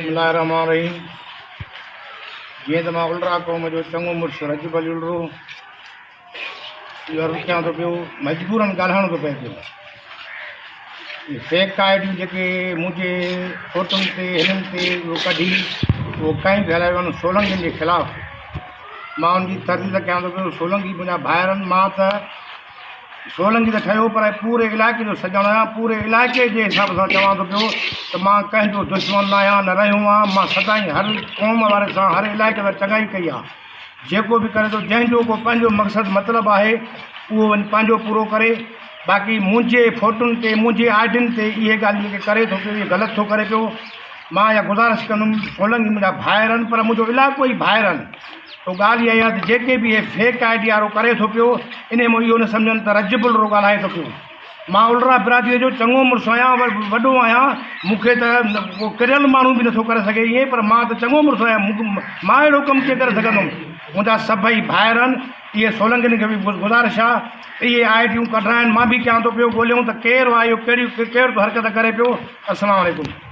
بسم الله الرحمٰن الرحيم جيئن ته مان الرا قوم جو چڱو مڙس رجب علي الرو اهو عرض ڪيان ٿو پيو مجبورن ڳالهائڻو ٿو پئي پيو اهي فيڪ I ڊيون جيڪي منهنجي فوٽن تي هنن تي اهو ڪڍي اهو ڪنهن به هلايو آهن سولنگين جي خلاف مان ان جي ترديد ڪيان ٿو پيو سولنگي منهنجا ڀائر آهن مان ته سولنگي ته ٺهيو پر پوري علائقي جو سڄڻ آهيان پوري علائقي جي حساب سان چوان ٿو پيو ته مان ڪنهن جو دشمن نه آهيان نه رهيو آهيان مان سدائين هر قوم واري سان هر علائقي سان چڱائي ڪئي آهي جيڪو به ڪري ٿو جنهن جو ڪو پنهنجو مقصد مطلب آهي اهو وڃي پنهنجو پورو ڪري باقي منهنجي فوٽن تي منهنجي آئيڊين تي اهي ڳالهيون جيڪي ڪري ٿو پيو اهي غلط ٿو ڪري پيو مان اها گذارش ڪندم سولنگي منهنجا ڀائر آهن پر منهنجو علائقو ئي ڀائر آهن سو ڳالهه اها آهي ته جيڪي به هي فيڪ I D وارو ڪري ٿو پيو انهي مان اهو نه سمجهن ته رجب الرو ڳالهائي ٿو پيو. مان الرا برادريء جو چڱو مڙس آهيان وڏو آهيان مون کي ته ڪو ڪريل ماڻهو به نٿو ڪري سگهي ائين پر مان ته چڱو مڙس آهيان مان اهڙو ڪم ڪيئن ڪري سگهندم. منهنجا سڀئي ڀائر آهن اهي سولنگين کي به گذارش آهي ته اهي آء ڊيون ڪڍرائن مان به ڪيان ٿو پيو ڳوليون ته ڪير آهي اهو ڪهڙي ڪير ٿو حرڪت ڪري پيو. السلام عليڪم.